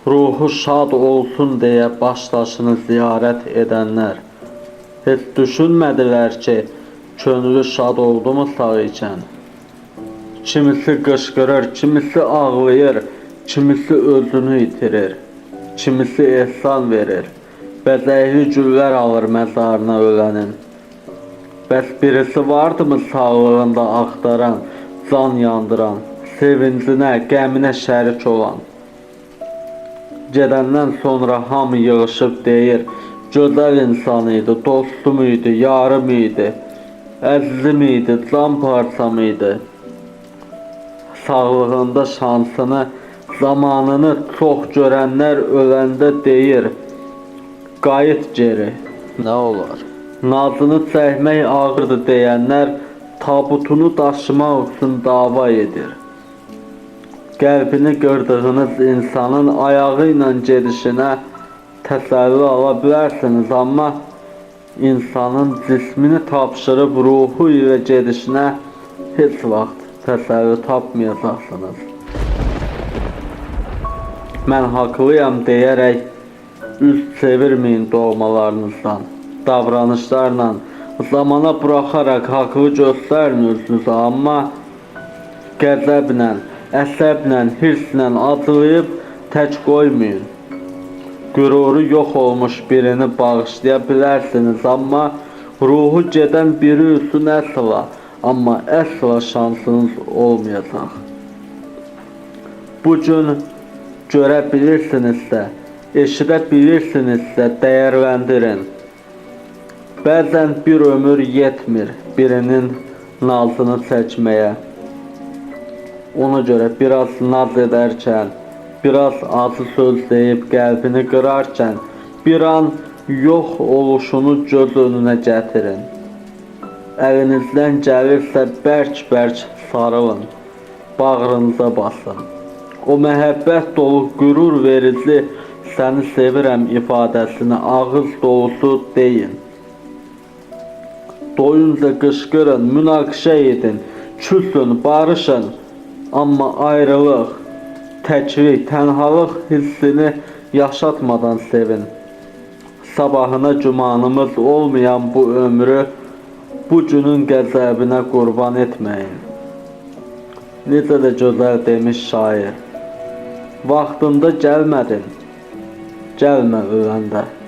Ruhu şad olsun deyə başdaşını ziyarət edənlər heç düşünmədilər ki, könlü şad oldumu sağ ikən? Kimisi qışqırır, kimisi ağlayır, kimisi özünü itirir, kimisi ehsan verir. Bəzəkli güllər alır məzarına ölənin. Bəs birisi vardımı sağlığında axtaran, can yandıran, sevincinə, qəminə şərik olan? Gedəndən sonra hamı yığışıb deyir, gözəl insan idi, dostum idi, yarım idi, əzizim idi, can parçam idi. Sağlığında şansını, zamanını çox görənlər öləndə deyir, qayıt geri, Nə olar? Nazını çəkmək ağırdır deyənlər tabutunu daşımaq üçün dava edir. Qəlbini qırdığınız insanın ayağı ilə gedişinə təsəlli ala bilərsiniz, amma insanın cismini tapşırıb ruhu ilə gedişinə heç vaxt təsəlli tapmayacaqsınız. Mən haqlıyam deyərək üz çevirməyin doğmalarınızdan. Davranışlarla zamana buraxaraq haqlı göstərin özünüzü, amma qəzəblə, əsəblə, hirslə acılayıb tək qoymayın. Qüruru yox olmuş birini bağışlaya bilərsiniz, amma ruhu gedən biri üçün əsla, amma əsla şansınız olmayacaq. Bu gün görə bilirsinizsə, eşidə bilirsinizsə dəyərləndirin. Bəzən bir ömür yetmir birinin nazını çəkməyə. Ona görə biraz naz edərkən, biraz acı söz deyib qəlbini qırarkən bir an yox oluşunu göz önünə gətirin. Əlinizdən gəlirsə bərk-bərk sarılın, bağrınıza basın. O məhəbbət dolu, qürur verici səni sevirəm ifadəsini ağız dolusu deyin. Doyunca qışqırın, münaqişə edin, küsün, barışın. Amma ayrılıq, təklik, tənhalıq hissini yaşatmadan sevin. Sabahına gümanımız olmayan bu ömrü bu günün qəzəbinə qurban etməyin. Necə də gözəl demiş şair. Vaxtında gəlmədin, gəlmə öləndə.